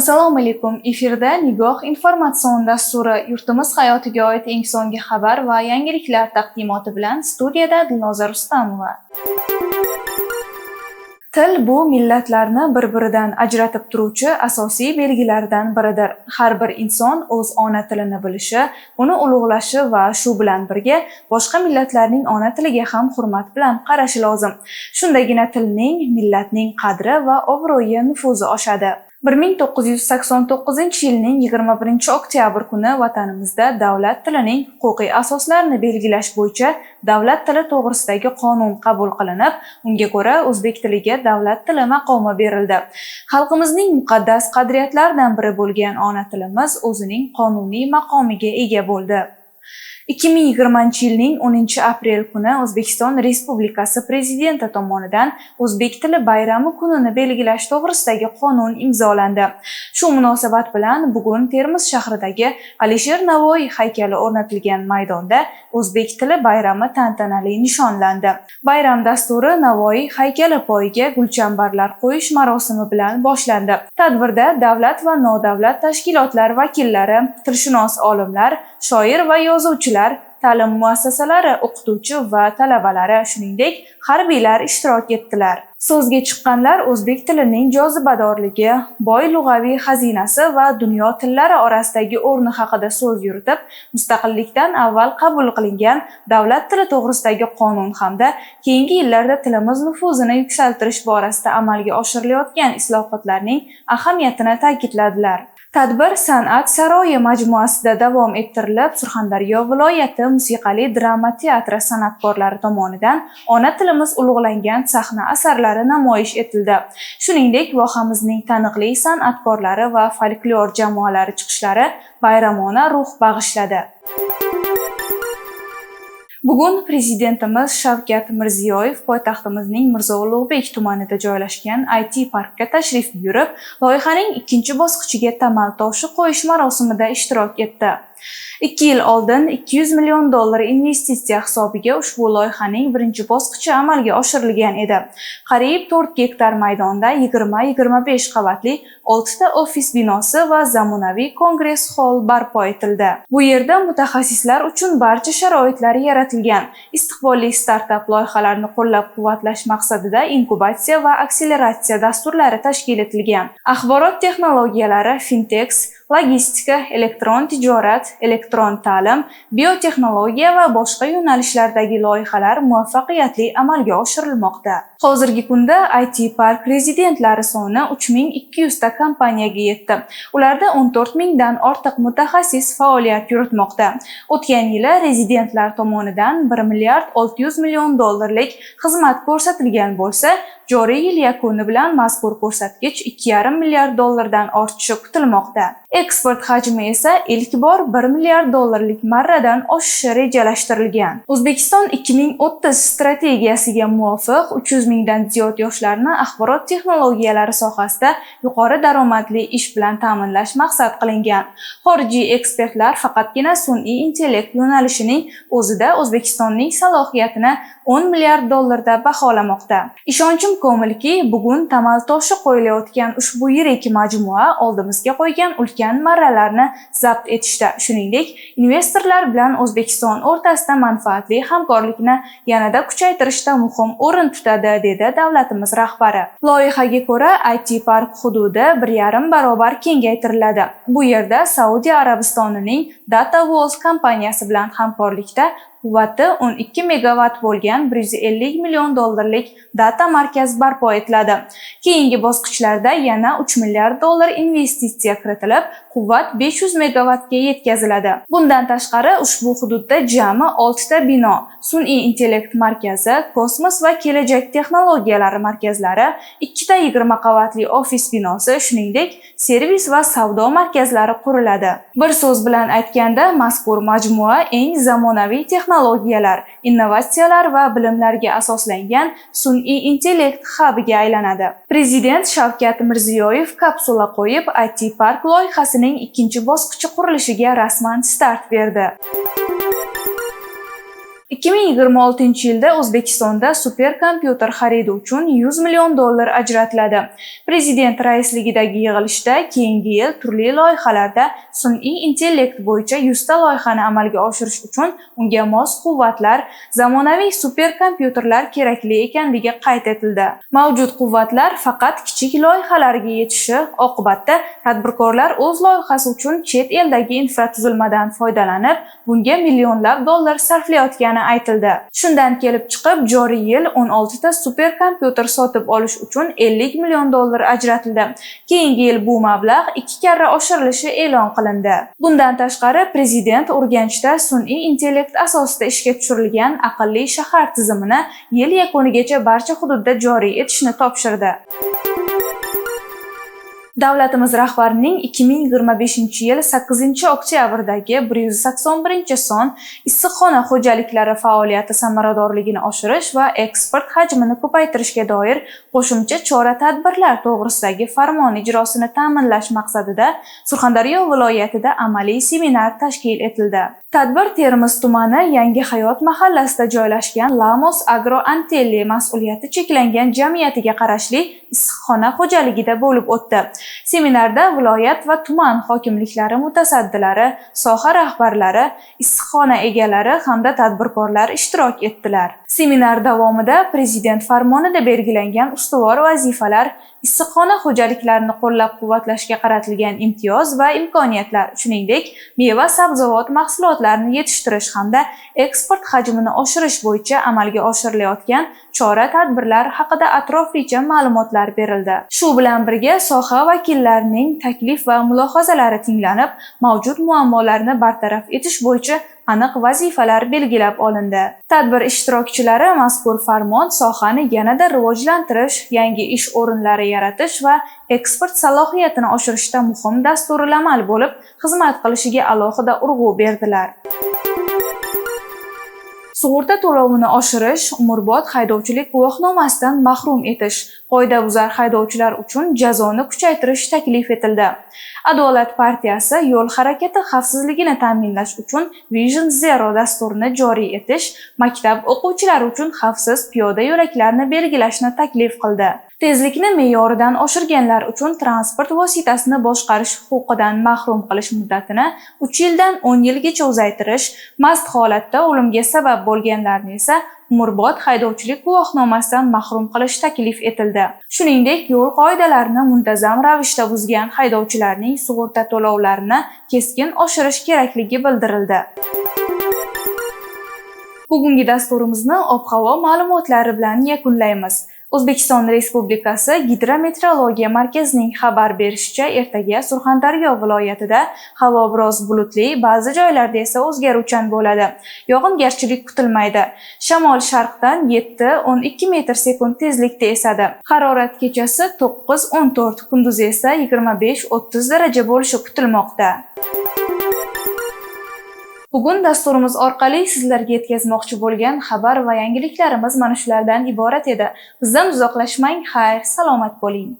Assalomu alaykum. Efirda Nigoh informatsion dasturi, yurtimiz hayotiga oid eng so'nggi xabar va yangiliklar taqdimoti bilan studiyada Dilnoza Rustamova. Til bu millatlarni bir-biridan ajratib turuvchi asosiy belgilardan biridir. Har bir inson o'z ona tilini bilishi, uni ulug'lashi va shu bilan birga boshqa millatlarning ona tiliga ham hurmat bilan qarashi lozim. Shundagina tilning, millatning qadri va obro'yi, nufuzi oshadi. 1989-yilning 21-oktyabr kuni vatanimizda davlat tilining huquqiy asoslarini belgilash bo'yicha Davlat tili to'g'risidagi qonun qabul qilinib, unga ko'ra o'zbek tiliga davlat tili maqomi berildi. Xalqimizning muqaddas qadriyatlaridan biri bo'lgan ona tilimiz o'zining qonuniy maqomiga ega bo'ldi. 2020-yilning 10-aprel kuni O'zbekiston Respublikasi Prezidenti tomonidan O'zbek tili bayrami kunini belgilash to'g'risidagi qonun imzolandi. Shu munosabat bilan bugun Termiz shahridagi Alisher Navoiy haykali o'rnatilgan maydonda O'zbek tili bayrami tantanali nishonlandi. Bayram dasturi Navoiy haykali poyiga gulchambarlar qo'yish marosimi bilan boshlandi. Tadbirda davlat va nodavlat tashkilotlar vakillari, tilshunos olimlar, shoir va yozuvchilar, ta'lim muassasalari o'qituvchi va talabalari, shuningdek, harbiylar ishtirok etdilar. So'zga chiqqanlar o'zbek tilining jozibadorligi, boy lug'aviy xazinasi va dunyo tillari orasidagi o'rni haqida so'z yuritib, mustaqillikdan avval qabul qilingan Davlat tili to'g'risidagi qonun hamda keyingi yillarda tilimiz nufuzini yuksaltirish borasida amalga oshirilayotgan islohotlarning ahamiyatini ta'kidladilar. Tadbir San'at saroyi majmuasida davom ettirilib, Surxondaryo viloyati musiqali drama teatri san'atkorlari tomonidan ona tilimiz ulug'langan sahna asarlari namoyish etildi. Shuningdek, vohamizning taniqli san'atkorlari va folklor jamoalari chiqishlari bayramona ruh bag'ishladi. Bugun Prezidentimiz Shavkat Mirziyoyev poytaxtimizning Mirzo Ulug'bek tumanida joylashgan IT parkka tashrif buyurib, loyihaning ikkinchi bosqichiga tamal toshi qo'yish marosimida ishtirok etdi. 2 yil oldin 200 million dollar investitsiya hisobiga ushbu loyihaning birinchi bosqichi amalga oshirilgan edi. Qariyb 4 gektar maydonda 20-25 qavatli 6 ta ofis binosi va zamonaviy kongress xoll barpo etildi. Bu yerda mutaxassislar uchun barcha sharoitlar yaratilgan. Istiqbolli startap loyihalarni qo'llab-quvvatlash maqsadida inkubatsiya va akseleratsiya dasturlari tashkil etilgan. Axborot texnologiyalari, fintech, logistika, elektron tijorat, elektron ta'lim, biotexnologiya va boshqa yo'nalishlardagi loyihalar muvaffaqiyatli amalga oshirilmoqda. Hozirgi kunda IT park rezidentlari soni 3200 ta kompaniyaga yetdi. Ularda 14 mingdan ortiq mutaxassis faoliyat yuritmoqda. O'tgan yili rezidentlar tomonidan 1 milliard 600 million dollarlik xizmat ko'rsatilgan bo'lsa, joriy yil yakuni bilan mazkur ko'rsatkich 2,5 milliard dollardan ortishi kutilmoqda. Eksport hajmi esa ilk bor 1 milliard dollarlik marradan oshishi rejalashtirilgan. O'zbekiston 2030 strategiyasiga muvofiq 300 mingdan ziyod yoshlarni axborot texnologiyalari sohasida yuqori daromadli ish bilan ta'minlash maqsad qilingan. Xorijiy ekspertlar faqatgina sun'iy intellekt yo'nalishining o'zida O'zbekistonning salohiyatini 10 milliard dollarda baholamoqda. Ishonchim komilki, bugun tamal toshi qo'yilayotgan ushbu yirik majmua oldimizga qo'ygan ulkan marralarni zabt etishda, shuningdek, investorlar bilan O'zbekiston o'rtasida manfaatli hamkorlikni yanada kuchaytirishda muhim o'rin tutadi, dedi davlatimiz rahbari. Loyihaga ko'ra, IT park hududi 1,5 barobar kengaytiriladi. Bu yerda Saudiya Arabistonining Data World kompaniyasi bilan hamkorlikda quvvati 12 megavatt bo'lgan 150 million dollarlik data markaz barpo etiladi. Keyingi bosqichlarda yana 3 milliard dollar investitsiya kiritilib, quvvat 500 megavattga yetkaziladi. Bundan tashqari, ushbu hududda jami 6 ta bino, sun'iy intellekt markazi, kosmos va kelajak texnologiyalari markazlari, ikkita 20 qavatli ofis binosi, shuningdek, servis va savdo markazlari quriladi. Bir so'z bilan aytganda, mazkur majmua eng zamonaviy texnologiyalar, innovatsiyalar va bilimlarga asoslangan sun'iy intellekt xabiga aylanadi. Prezident Shavkat Mirziyoyev kapsula qo'yib, IT park loyihasining ikkinchi bosqichi qurilishiga rasman start berdi. 2026-yilda O'zbekistonda superkompyuter xaridi uchun $100 million ajratiladi. Prezident raisligidagi yig'ilishda keyingi yil turli loyihalarda sun'iy intellekt bo'yicha 100 ta loyihani amalga oshirish uchun unga mos quvvatlar, zamonaviy superkompyuterlar kerakli ekanligi qayd etildi. Mavjud quvvatlar faqat kichik loyihalarga yetishi oqibatda tadbirkorlar o'z loyihasi uchun chet eldagi infratuzilmadan foydalanib, bunga millionlab dollar sarflayotgani aytildi. Shundan kelib chiqib, joriy yil 16 ta superkompyuter sotib olish uchun $50 million ajratildi. Keyingi yil bu mablag' 2 karra oshirilishi e'lon qilindi. Bundan tashqari, prezident Urganchda sun'iy intellekt asosida ishga tushirilgan aqlli shahar tizimini yil yakunigacha barcha hududda joriy etishni topshirdi. Davlatimiz rahbarining 2025-yil 8-oktyabrdagi 181-son issiqxona xo'jaliklari faoliyati samaradorligini oshirish va eksport hajmini ko'paytirishga doir qo'shimcha chora-tadbirlar to'g'risidagi farmon ijrosini ta'minlash maqsadida Surxondaryo viloyatida amaliy seminar tashkil etildi. Tadbir Termiz tumani Yangi Hayot mahallasida joylashgan Lamos Agro Antelli mas'uliyati cheklangan jamiyatiga qarashli issiqxona xo'jaligida bo'lib o'tdi. Seminarda viloyat va tuman hokimliklari mutasaddilari, soha rahbarlari, issiqxona egalari hamda tadbirkorlar ishtirok etdilar. Seminar davomida prezident farmonida belgilangan ustuvor vazifalar, issiqxona xo'jaliklarini qo'llab-quvvatlashga qaratilgan imtiyoz va imkoniyatlar, shuningdek, meva-sabzavot mahsulotlarini yetishtirish hamda eksport hajmini oshirish bo'yicha amalga oshirilayotgan chora-tadbirlar haqida atroflicha ma'lumotlar berildi. Shu bilan birga soha vakillarining taklif va mulohazalari tinglanib, mavjud muammolarni bartaraf etish bo'yicha aniq vazifalar belgilab olindi. Tadbir ishtirokchilari mazkur farmon sohani yanada rivojlantirish, yangi ish o'rinlari yaratish va eksport salohiyatini oshirishda muhim dasturlamal bo'lib xizmat qilishiga alohida urg'u berdilar. Sug'urta to'lovini oshirish, umrbod haydovchilik guvohnomasidan mahrum etish, qoidabuzar haydovchilar uchun jazoni kuchaytirish taklif etildi. Adolat partiyasi yo'l harakati xavfsizligini ta'minlash uchun Vision Zero dasturini joriy etish, maktab o'quvchilari uchun xavfsiz piyoda yo'laklarni belgilashni taklif qildi. Tezlikni me'yoridan oshirganlar uchun transport vositasini boshqarish huquqidan mahrum qilish muddatini 3 yildan 10 yilgacha uzaytirish, mast holatda o'limga sabab bo'lganlarni esa umrbod haydovchilik guvohnomasidan mahrum qilish taklif etildi. Shuningdek, yo'l qoidalarini muntazam ravishda buzgan haydovchilarning sug'urta to'lovlarini keskin oshirish kerakligi bildirildi. Bugungi dasturimizni ob-havo ma'lumotlari bilan yakunlaymiz. O'zbekiston Respublikasi Gidrometeorologiya markazining xabar berishicha, ertaga Surxondaryo viloyatida havo biroz bulutli, ba'zi joylarda esa o'zgaruvchan bo'ladi. Yog'ingarchilik kutilmaydi. Shamol sharqdan 7-12 metr sekund tezlikda esadi. Harorat kechasi 9-14, kunduzi esa 25-30 daraja bo'lishi kutilmoqda. Bugun dasturimiz orqali sizlarga yetkazmoqchi bo'lgan xabar va yangiliklarimiz mana shulardan iborat edi. Bizdan uzoqlashmang, xayr, salomat bo'ling.